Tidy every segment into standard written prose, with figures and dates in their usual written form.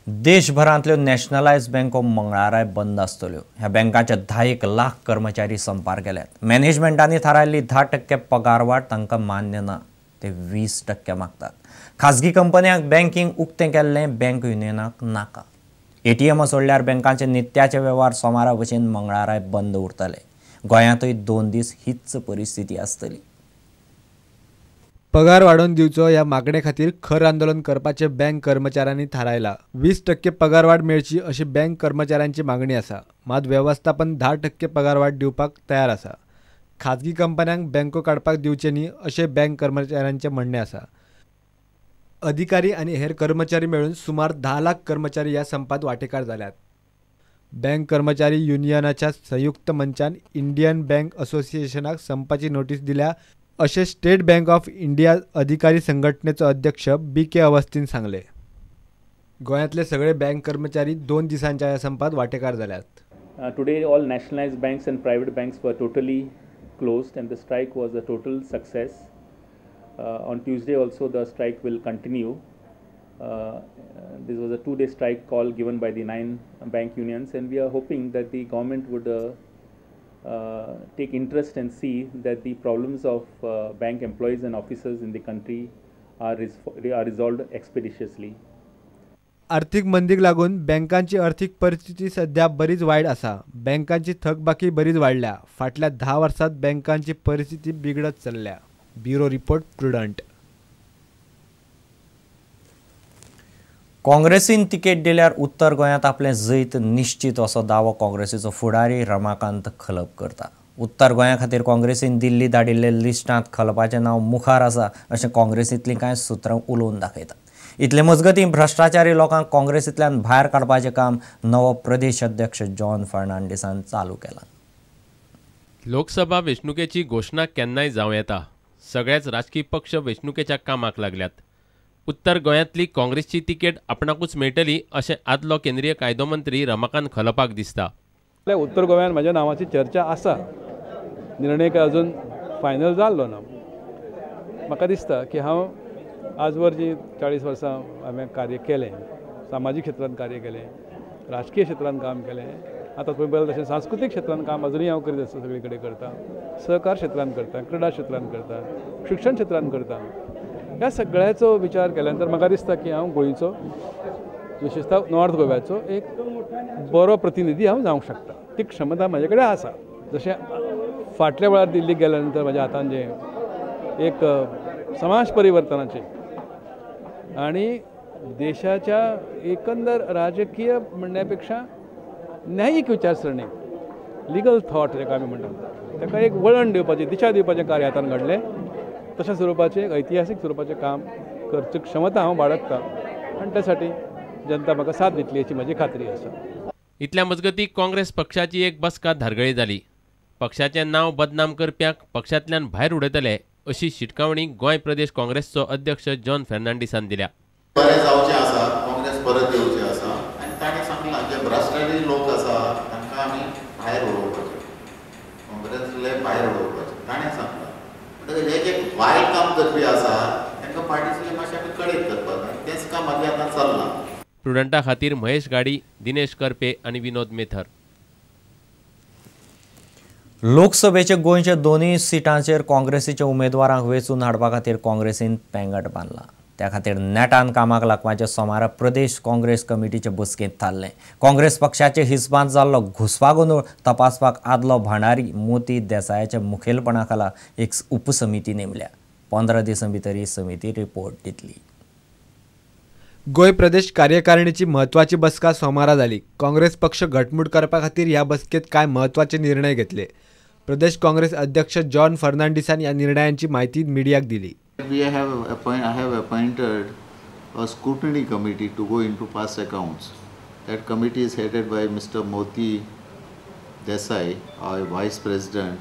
देशभरांतल्यो nationalised बँको मंगळाराय बंद आसतल्यो. ह्या बँकांचे 10 लाख कर्मचारी संपार गेल्यात. मॅनेजमेंटांनी थारायल्ली 10% पगारवाड तांकां मान्य ना, ते 20% मागतात. खाजगी कंपन्यांक बँकिंग उक्तें केल्लें बँक युनियनाक नाका. एटीएम सोडल्यार बँकांचे नित्याचे वेव्हार सोमारा भशेन मंगळाराय बंद उरतले. गोंयांतूय 2 दीस हीच परिस्थिती आसतली. पगार वाडोवन दिवचो ह्या मागणे खातीर खर आंदोलन करपाचे बँक कर्मचाऱ्यांनी थारायला. 20% पगारवाड मेळची अशी बँक कर्मचाऱ्यांची मागणी आसा. मात वेवस्थापन 10% पगारवाड दिवपाक तयार आसा. खाजगी कंपन्यांक बँको काडपाक दिवचे न्ही अशें बँक कर्मचाऱ्यांचें म्हणणें आसा. अधिकारी आनी हेर कर्मचारी मेळून सुमार 10 लाख कर्मचारी ह्या संपात वांटेकार जाल्यात. बँक कर्मचारी युनियनाच्या संयुक्त मंचान इंडियन बँक असोसिएशनाक संपाची नोटीस दिल्या अशें स्टेट बँक ऑफ इंडिया अधिकारी संघटनेचो अध्यक्ष बी.के. अवस्थीन सांगले. गोंयांतले सगळे बँक कर्मचारी 2 दिसांच्या ह्या संपात वांटेकार जाल्यात. Today all nationalised banks and private banks were totally closed and the strike was a total success. On Tuesday also the strike will continue. This was a 2-day strike call given by the 9 bank unions, and we are hoping that the government would take interest and see that the problems of bank employees and officers in the country are resolved expeditiously. आर्थिक मंदीक लागून बँकांची आर्थिक परिस्थिती सध्या बरीच वायट आसा. बँकांची थकबाकी बरीच वाडल्या. फाटल्या 10 वर्सांत बँकांची परिस्थिती बिगडत चल्ल्या. Bureau report, Prudent. काँग्रेसीन तिकेट दिल्यार उत्तर गोंयांत आपलें जैत निश्चित असो दावो काँग्रेसीचो फुडारी रमाकांत खलप करता. उत्तर गोंया खातीर काँग्रेसीन दिल्ली धाडिल्ले लिस्टांत खलपाचें नांव मुखार आसा अशें काँग्रेसींतलीं कांय सुत्रां उलोवन दाखयतात. इतले मजगतीं भ्रश्टाचारी लोकांक काँग्रेसींतल्यान भायर काडपाचें काम नवो प्रदेश अध्यक्ष जॉन फर्नांडीसान चालू केलां. लोकसभा वेंचणुकेची घोशणा केन्नाय जावं येता. सगळेच राजकी पक्ष वेंचणुकेच्या कामाक लागल्यात. उत्तर गोंयांतली काँग्रेसची तिकेट आपणाकूच मेळटली अशें आदलो केंद्रीय कायदो मंत्री रमाकांत खलपाक दिसता. उत्तर गोंयांत म्हज्या नांवाची चर्चा आसा. निर्णय काय अजून फायनल जाल्लो ना. म्हाका दिसता की हांव आजवर जी 40 वर्सां हांवें कार्य केलें, सामाजीक क्षेत्रांत कार्य केलें, राजकीय क्षेत्रांत काम केलें, आतां तुमी पळयता तशें सांस्कृतीक क्षेत्रांत काम अजुनूय हांव करीत आसा, सगळे कडेन करता, सहकार क्षेत्रांत करता, क्रिडा क्षेत्रांत करता, शिक्षण क्षेत्रांत करता. ह्या सगळ्याचो विचार केल्या नंतर म्हाका दिसता की हांव गोंयचो, विशेषतः नॉर्थ गोव्याचो एक बरो प्रतिनिधी हांव जावंक शकता. ती क्षमता म्हजे कडेन आसा. जशें फाटल्या वेळार दिल्लीक गेल्या नंतर म्हज्या हातान जें एक समाज परिवर्तनाचें आनी देशाच्या एकंदर राजकीय म्हणण्या पेक्षा न्यायीक विचारसरणी, लिगल थॉट जेका आमी म्हणटात, ताका एक वळण दिवपाचें, दिशा दिवपाचें कार्य हातान घडलें. तशें स्वरुपाचें ऐतिहासीक स्वरुपाचें काम करची क्षमता हांव बाळगता आनी त्यासाठी जनता म्हाका साथ दितली अशी म्हजी खात्री आसा. इतल्या मजगतीं काँग्रेस पक्षाची एक बसका धारगळे जाली. पक्षाचें नांव बदनाम करप्यांक पक्षांतल्यान भायर उडयतले अशी शिटकावणी गोंय प्रदेश काँग्रेसचो अध्यक्ष जॉन फर्नांडीसान दिल्या. बरें जावचें आसा, काँग्रेस परत येवचें आसा आनी ताणें सांगलां जे भ्रश्टाचारी लोक आसा तांकां आमी भायर उडोवपाचे, काँग्रेसले भायर उडोवपाचे ताणें सांगलां. म्हणटकच हे जे वायट काम करपी आसा तांकां पार्टीसले मातशें आमी कडेक करपाक जाय, तेंच काम आमी आतां चल्लां. प्रुडंटा खातीर महेश गाडी, दिनेश करपे आनी विनोद मेथर. लोकसभेचे गोंयच्या दोनूय सिटांचेर काँग्रेसीच्या उमेदवारांक वेंचून हाडपा खातीर काँग्रेसीन पेंगट बांदला. त्या खातीर नेटान कामाक लागपाचें सोमारा प्रदेश काँग्रेस कमिटीचे बसकेंत थारलें. काँग्रेस पक्षाचे हिसबांत जाल्लो घुस्पागोंदळ तपासपाक आदलो भांडारी मोती देसायाच्या मुखेलपणा खाला एक उपसमिती नेमल्या. 15 दिसां भितर ही समिती रिपोर्ट दितली. गोंय प्रदेश कार्यकारिणीची म्हत्वाची बसका सोमारा जाली. काँग्रेस पक्ष घटमूट करपा खातीर ह्या बसकेंत कांय म्हत्वाचे निर्णय घेतले. प्रदेश काँग्रेस अध्यक्ष जॉन फर्नांडीसान ह्या निर्णयांची म्हायती मिडियाक दिली. I have appointed a scrutiny committee to go into past accounts. That committee is headed by Mr. Moti Desai, our Vice President,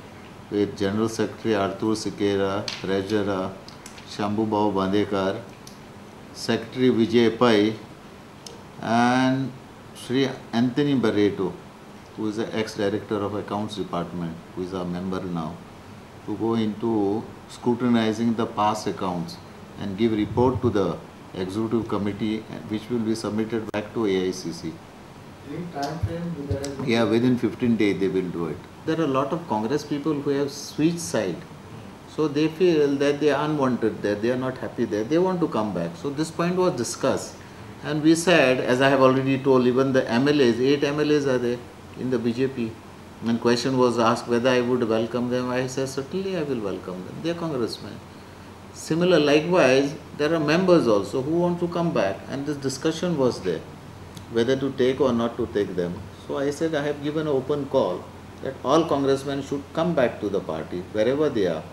with General Secretary Arthur Sikera, Treasurer Shambhu Bhau Bandekar, Secretary Vijay Pai, and Shri Anthony Barreto, who is the ex-director of Accounts Department, who is a member now, to go into scrutinizing the past accounts and give report to the executive committee, which will be submitted back to AICC. Any time frame? Yeah, within 15 days they will do it. There are a lot of Congress people who have switched side. So they feel that they are unwanted there, they are not happy there, they want to come back. So this point was discussed. And we said, as I have already told, even the MLAs, 8 MLAs are there in the BJP. And question was asked whether I would welcome them. I said, certainly I will welcome them. They are congressmen. Similar, likewise, there are members also who want to come back. And this discussion was there, whether to take or not to take them. So I said, I have given an open call that all congressmen should come back to the party, wherever they are.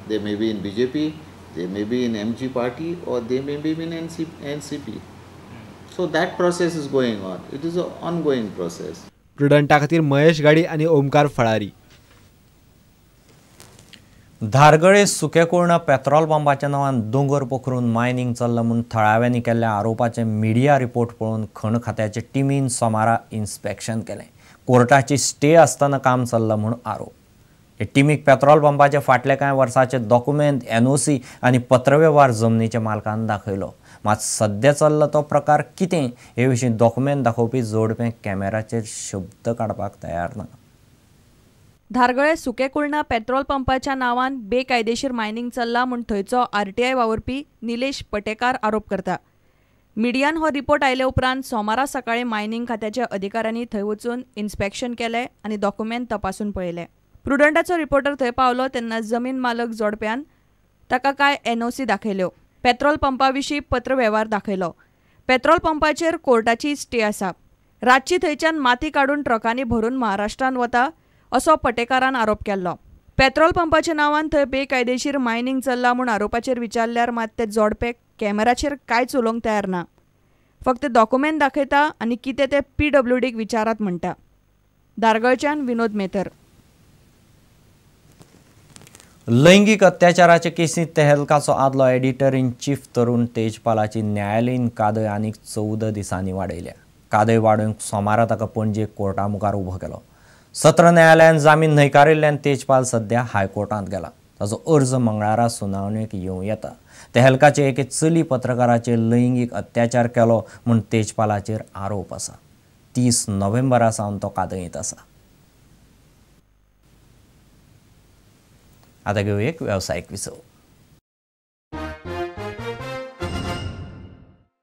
They may be in BJP, they may be in MG party, or they may be in NCP. So that process is going on. It is an ongoing process. प्रुडंटा खातीर महेश गाडी आनी ओमकार फळारी. धारगळे सुकेकुर्ण petrol पंपाच्या नांवान दोंगर पोखरून mining चल्लां म्हूण थळाव्यांनी केल्ल्या आरोपाचे मिडिया रिपोर्ट पळोवन खण खात्याचे टिमीन सोमारा इन्स्पेक्शन केलें. कोर्टाची स्टे आसतना काम चल्लां म्हूण आरोप. हे टिमीक पेट्रोल पंपाचे फाटले कांय वर्साचे डॉक्युमेंट, एनओसी आनी पत्रवेव्हार जमनीच्या मालकान दाखयलो. मात सद्या चल्ला तो प्रकार कितें हे विशीं डॉक्युमेंट दाखोवपी जोडपें कॅमेराचेर शब्द काडपाक तयार ना. धारगळे सुकेकुर्णा पेट्रोल पंपाच्या नांवान बेकायदेशीर मायनिंग चल्ला म्हूण थंयचो आरटीआय वावुरपी निलेश पटेकार आरोप करता. मिडियान हो रिपोर्ट आयले उपरांत सोमारा सकाळीं मायनिंग खात्याच्या अधिकाऱ्यांनी थंय वचून इन्स्पेक्शन केलें आनी डॉक्युमेंट तपासून पळयले. प्रुडंटाचो रिपोर्टर थंय पावलो तेन्ना जमीन मालक जोडप्यान ताका कांय एनओसी दाखयल्यो. पेट्रोल पंपा विशीं पत्रवेव्हार दाखयलो. पेट्रोल पंपाचेर कोर्टाची स्टे आसा. रातची थंयच्यान माती काडून ट्रकांनी भरून महाराष्ट्रान वता असो पटेकारान आरोप केल्लो. पेट्रोल पंपाच्या नांवान थंय बेकायदेशीर मायनिंग चल्ला म्हूण आरोपाचेर विचारल्यार मात ते जोडपे कॅमेराचेर कांयच उलोवंक तयार ना. फक्त डॉक्युमेंट दाखयता आनी कितें ते पीडब्ल्यूडीक विचारात म्हणटा. धारगळच्यान विनोद मेथर. लैंगीक अत्याचाराचे केसींत तेहलकाचो आदलो एडिटर इन चीफ तरुण तेजपालाची न्यायालयीन कादय आनीक 14 दिसांनी वाडयल्या. कादय वाडोवंक सोमारा ताका पणजे कोर्टा मुखार उबो केलो. सत्र न्यायालयान जामीन न्हयकारिल्ल्यान तेजपाल सद्या हायकोर्टांत गेला. ताचो अर्ज मंगळारा सुनावणेक येवं येता. तेहलकाचे एके चली पत्रकाराचेर लैंगीक अत्याचार केलो म्हूण तेजपालाचेर आरोप आसा. 30 नोव्हेंबरा सावन तो कादयेंत आसा. आतां घेवया एक वेवसायीक विसव.